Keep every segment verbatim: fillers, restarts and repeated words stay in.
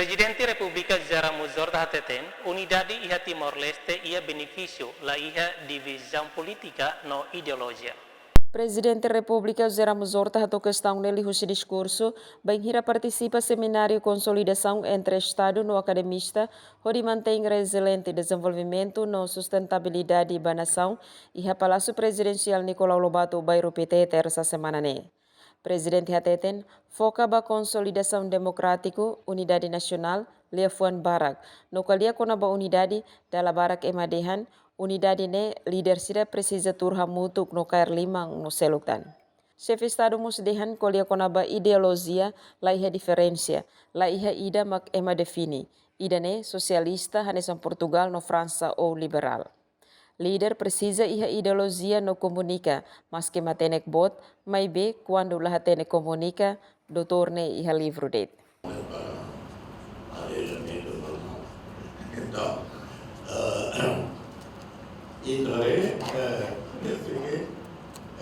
Prezidente Repúblika José Ramos Horta hateten, unidade iha Timor-Leste iha benefísiu, la iha divizaun polítika no ideolojia. Prezidente Repúblika José Ramos Horta hato'o kestaun ne'e liuhusi diskursu bainhira partisipa semináriu konsolidasaun entre Estadu no akademista hodi mantein reziliente dezenvolvimentu no sustentabilidade ba nasaun iha Palásiu Prezidensiál Nicolau Lobato, Bairru Pité, Tersa semana ne'e. Prezidente hateten, foka ba konsolidasaun demokrátiku, unidade nasionál, liafuan barak. No ko'alia kona-ba unidade, dala barak ema dehan, unidade ne'e líder sira presiza tuur hamutuk no kaer liman no seluk tan. Xefe Estadu mós dehan ko'alia kona-ba ideolojia, la iha diferensa, la iha ida mak ema define. Ida-ne'e sosialista hanesan Portugál no Fransa ou liberál. Líder presiza iha ideolojia no komunika, maske matenek boot, maibé kuandu la hatene komunika, doutór ne'e iha livru de'it. Para arejamentu normál. Entaun, eh, ita haree, eh, desde ke,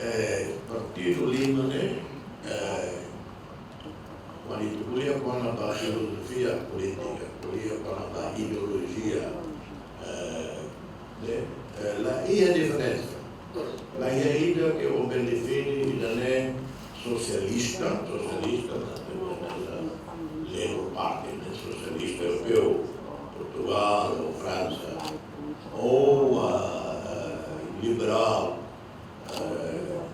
eh, partidu lima ne'e, eh, kuandu ita ko'alia kona-ba filozofia polítika, ko'alia kona-ba ideolojia, eh, ne'e, eh, la iha diferensa. La iha ida ke o bele define ida-ne'e sosialista, sosialista, Labour Party, ne'e sosialista europeu, Portugál ou Fransa, ou, ah, liberál, eh,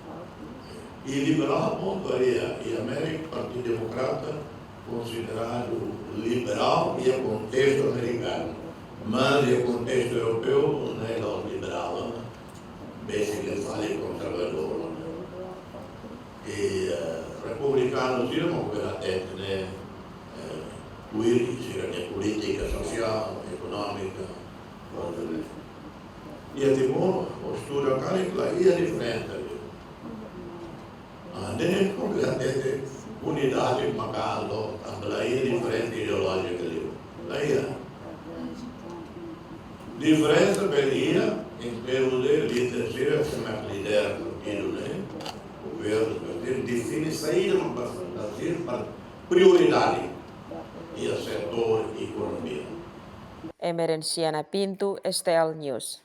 i liberál, pontu, iha, iha Amérika, Partidu Demokrata konsideradu liberál iha kontestu amerikanu, mas iha kontestu europeu, ne'e la'ós liberál, besik liu fali konservadór. I, eh, republikanu sira mak bele hateten ne'e, eh, wiri sira-nia polítika sosiál, ekonómika, kontra ne'e. Iha Timor, o estuda karik la iha diferensa. Ah, ne'e mak bele hateten unidade maka'as, tanba la iha diferensa ideolójika liu. La iha. Diferensa bele iha, em termos de líder sira, se mak lidera partidu ne'e, governu, partidu, define saida mak ba, ba sira, ba prioridade iha setór ekonomia. Emerenciana Pinto, S T L News.